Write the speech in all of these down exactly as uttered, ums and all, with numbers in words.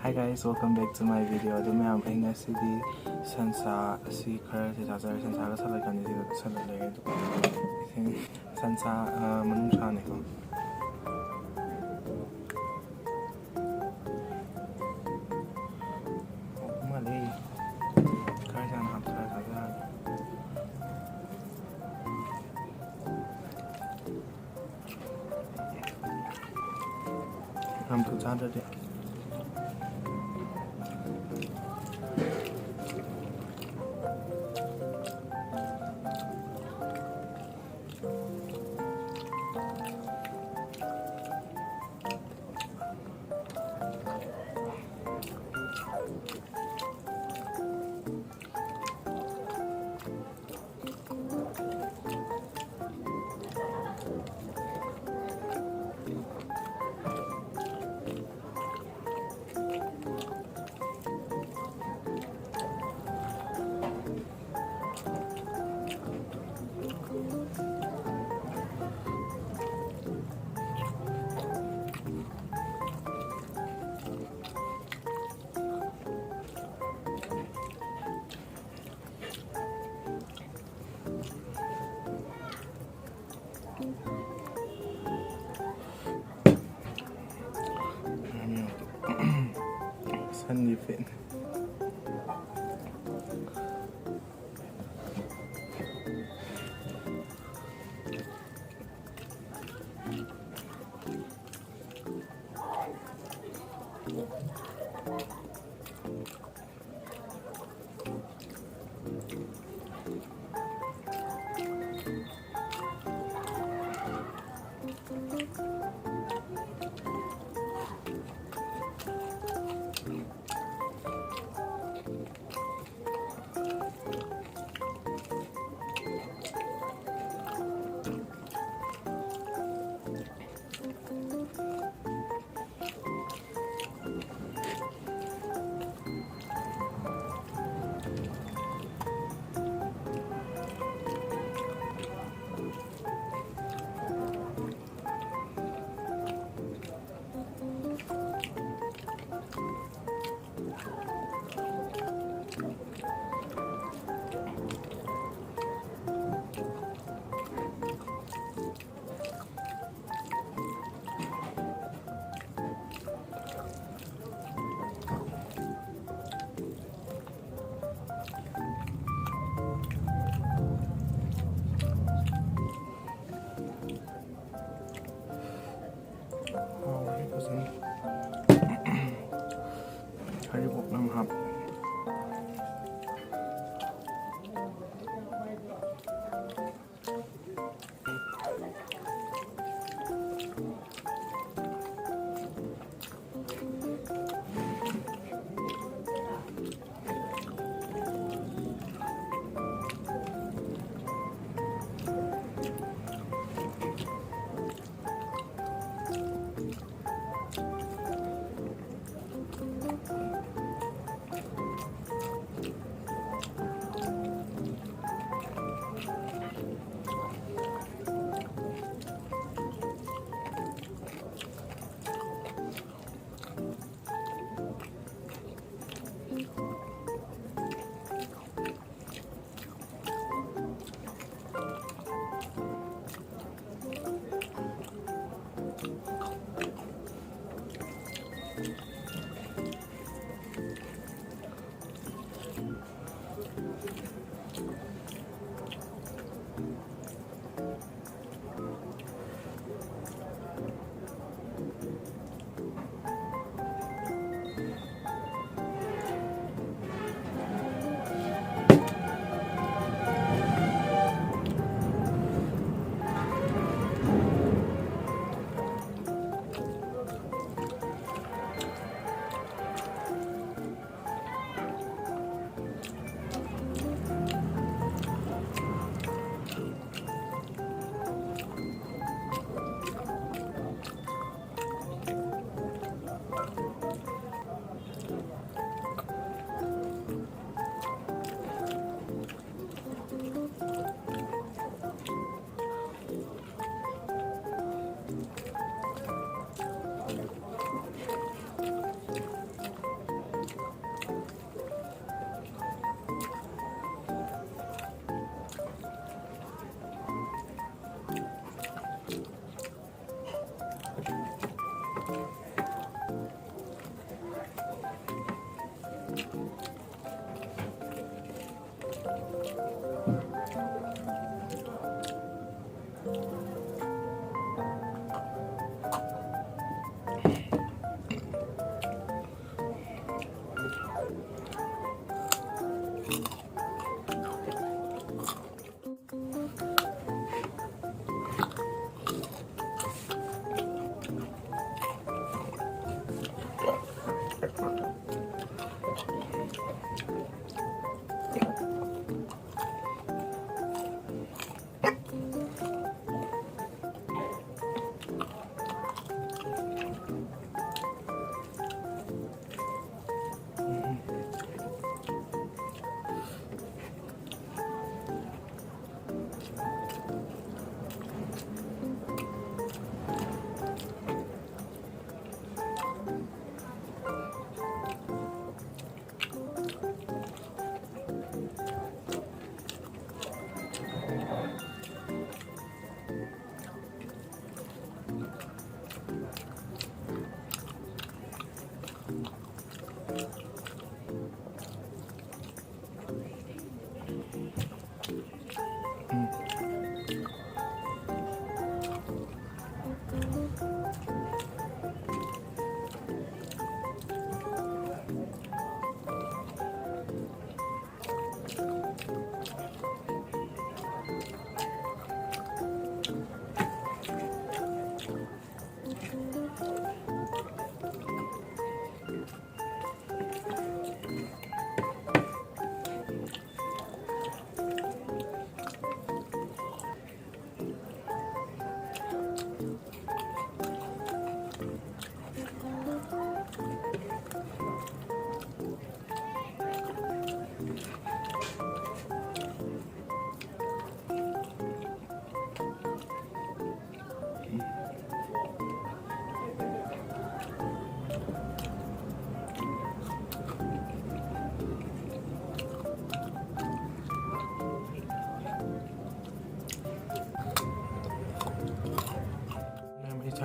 Hi guys, welcome back to my video. ꯑꯗꯨ ꯃꯌꯥꯝ, ꯑꯩ ꯉꯁꯤꯗꯤ ꯁꯟꯁꯥ ꯑꯁꯤ ꯈꯔꯁꯦ ꯆꯥꯖꯔꯦ꯫ ꯁꯟꯁꯥꯒ ꯁꯂꯠꯀꯅꯤ ꯁꯤꯗ ꯁꯂꯠ ꯂꯩꯔꯦ꯫ ꯑꯗꯨꯒ ꯁꯟꯁꯥ, ꯑ, ꯃꯅꯨꯡꯁꯥꯅꯤꯀꯣ꯫ ꯍꯥꯎꯕ ꯃꯥꯜꯂꯦ꯫ ꯈꯔꯁꯦ ꯍꯥꯟꯅ ꯍꯥꯞꯆꯔꯒ ꯆꯥꯖꯔꯒꯦ꯫ ꯌꯥꯝ ꯊꯨ ꯆꯥꯗ꯭ꯔꯗꯤ꯫ ꯁꯟꯒꯤ ꯐꯦꯠꯅꯦ꯫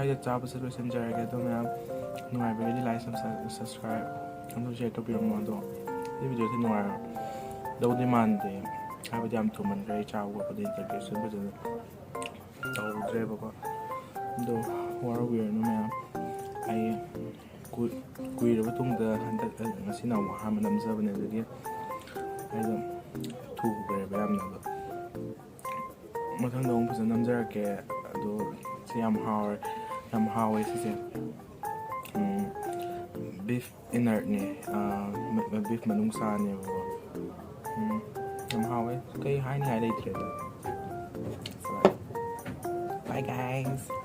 ꯑꯩꯁꯦ ꯆꯥꯕꯁꯦ ꯂꯣꯏꯁꯤꯟꯖꯔꯒꯦ꯫ ꯑꯗꯣ ꯃꯌꯥꯝ ꯅꯨꯡꯉꯥꯏꯕꯒꯤꯗꯤ like, subscribe ꯑꯗꯨ share ꯇꯧꯕꯤꯔꯝꯃꯣ꯫ ꯑꯗꯣ ꯁꯤ videoꯁꯦ ꯅꯨꯡꯉꯥꯏꯔꯗꯧꯗꯤ ꯃꯥꯟꯗꯦ, ꯍꯥꯏꯕꯗꯤ ꯌꯥꯝ ꯊꯨꯃꯟꯈ꯭ꯔꯦ꯫ ꯑꯩ ꯆꯥꯕ ꯈꯣꯠꯄꯗ introduction ꯐꯖꯅ ꯇꯧꯗ꯭ꯔꯦꯕꯀꯣ꯫ ꯑꯗꯣ ꯋꯥꯔꯧꯕꯤꯔꯅꯨ ꯃꯌꯥꯝ꯫ ꯑꯩ ꯀꯨꯏ- ꯀꯨꯏꯔꯕ ꯇꯨꯡꯗ ꯍꯟꯗꯛ ꯉꯁꯤꯅ ꯑꯃꯨꯛ ꯑꯍꯥꯟꯕ ꯅꯝꯖꯕꯅꯦ꯫ ꯑꯗꯨꯒꯤ ꯑꯩꯗꯣ ꯊꯨꯈ꯭ꯔꯦꯕ ꯌꯥꯝꯅ꯫ ꯑꯗꯣ ꯃꯊꯪꯗ ꯑꯃꯨꯛ ꯐꯖꯅ ꯅꯝꯖꯔꯛꯀꯦ꯫ ꯑꯗꯣ ꯁꯤ ꯌꯥꯝ ꯍꯥꯎꯔꯦ, ꯌꯥꯝ ꯍꯥꯎꯋꯦ ꯁꯤꯁꯦ꯫ Beef innerꯅꯦ, beef ꯃꯅꯨꯡꯁꯥꯅꯦꯕꯀꯣ꯫ ꯎꯝ, ꯌꯥꯝ ꯍꯥꯎꯋꯦ꯫ ꯀꯩ ꯍꯥꯏꯅꯤꯡꯉꯥꯏ ꯂꯩꯇ꯭ꯔꯦꯗ꯫ Bye guys.